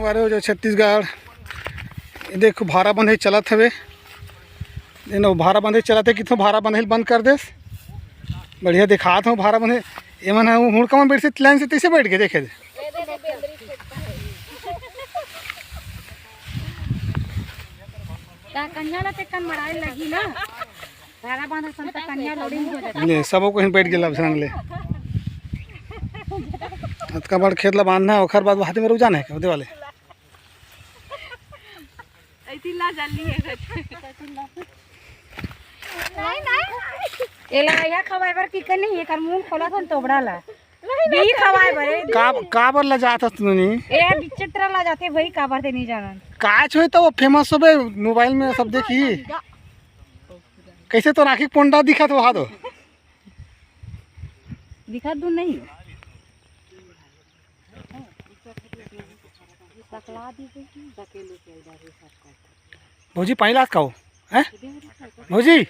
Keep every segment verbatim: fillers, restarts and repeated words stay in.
अरे, वो जो छत्तीसगढ़, ये देखो, भारा बंधे चलत हवे। ये नो, भारा बंधे चलत हे, किथों भारा बंधे बंद कर देस। बढ़िया दिखात हूँ भारा बंधे। ये मन ह हुड़का मन बैठ से, लाइन से तैसे बैठ के देखे। का कन्या ला ते कन मराए लगी ना। धारा बांधत सन त कन्या लोडिंग हो जाता। ले, सबो कोई बैठ गेल अब संग ले। अतका बड़ खेत ला बांधना है, ओखर बाद वहां में रुक जाना है, ओदे वाले। ऐसी ला जल्दी है। नहीं, नहीं। एला या खवाए बर की कर नहीं, एकर मुंह खोला सन तोबड़ा ला। बी खवाए बर, ए। का, काबर ला जात हस तू नी? ए, विचित्र ला जाते भाई, काबर ते नहीं जानन। काच होय तो वो फेमस होबे, मोबाइल में सब देखी। कैसे तो राखी के पोंडा दिखत वहा तो। दिखत दूर नहीं। सकला दी गई, सकेले के इधर ही सब करते। भौजी, पानी लास का हो? हैं? भौजी,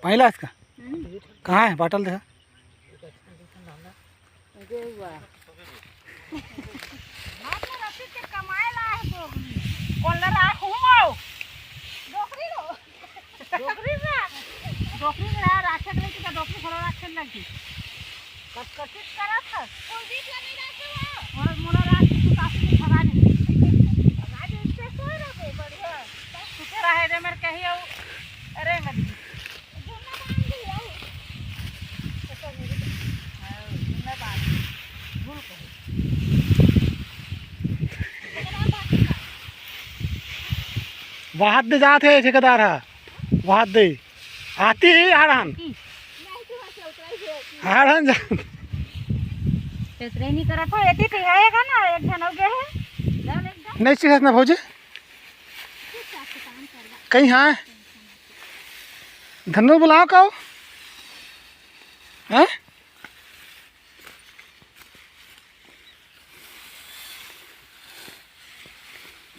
पानी लास का? कहाँ है बाटल? देखा। जो हुआ। बाप ने रसीद के कमाए ला है तो। कौन ला रहा है? घूमो। डोकरी लो। डोकरी में, डोकरी में है, राखे के लेके तो डोकरी भरो राखे लगी। कस कसित करत है। कुलदीप ला नहीं राखे हो। और मोला रात के तू काफी नहीं भगा दे। भगा दे, इससे सो रहे, बढ़िया। तू के रहे रे, मेरे कही हो। अरे, मत। वहाद दे जात हे ठेकेदार हा, वहाद दे आती ही हाड़ान, हाड़ान जा। इतने नहीं करत हो, एती तो आएगा ना, एक जन हो गया है। नहीं सीखत ना भौजी, कहीं हाँ धन्नो बुलाओ का हो? हैं?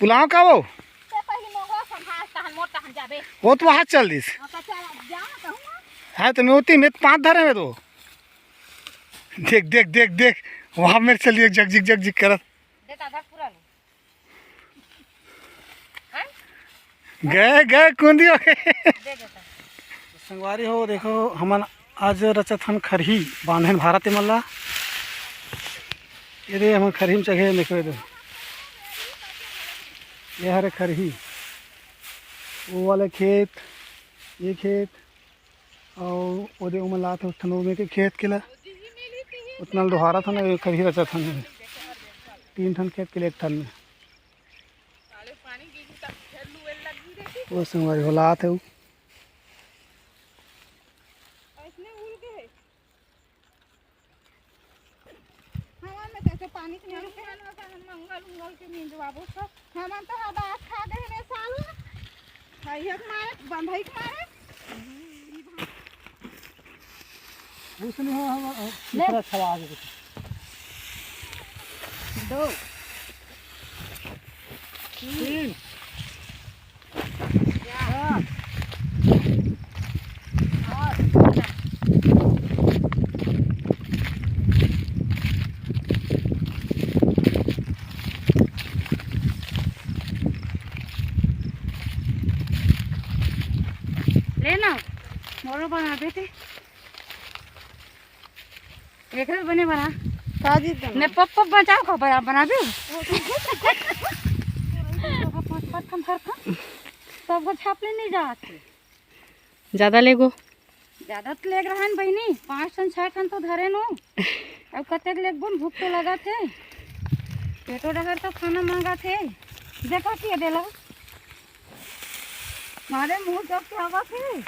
बुलाओ का वो? ते पहले मोगवा संभाल, तहन मोर तहन जाबे। वो तो वहाँ चल दिस। हाँ, तो चल, अब जा, कहूँ ना। हाँ, तो मैं होती, मैं तो पाँच धरे में तो। देख, देख, देख, देख, वहाँ मेरे चलिए जगजिग, जगजिग करत। दे दादा पूरा लो। गए, गए, कुंदी हो गए। संगवारी हो, देखो, हमन आज रचत हन खरही, बांधन भारत मन ला। ये दे, हमन खरही में चघे, देखो, ये दे। ये हरे खरही, वो वाले खेत, ये खेत, अउ ओदे ओमन लात हे, उस ठन ओमे के खेत के ला, उतना ल डोहारत हन, एक खरही रचत हन, तीन ठन खेत के लिए एक ठन में। वो संगवारी हो लात हे उ। हमन में तैसे पानी के नहीं रुके। हमन ओकर मंगल उंगल के मिंजवाबो सब। हमन तो हदास खा दे हने सालू। भैया के मारे, बंधई के मारे। उसने हो हम, हम ले। दूसरा छवा आ गया। दो। तीन। ले ना, मोरो बना देते। एकरे बने बना। का जी बना? ने पप पप बचाओ का बना, बना दे। पाँच पाँच ठन धर खा। सब को छाप ले नहीं जात। ज्यादा लेगो। ज्यादा तो लेग रहन बहिनी, पाँच ठन छह ठन तो धरे नो। अब कतेक लेगबो न, भूख तो लगत हे। पेटो डहर तो खाना मांगत हे। देखो के देला। मारे मुंह जब के आवत हे।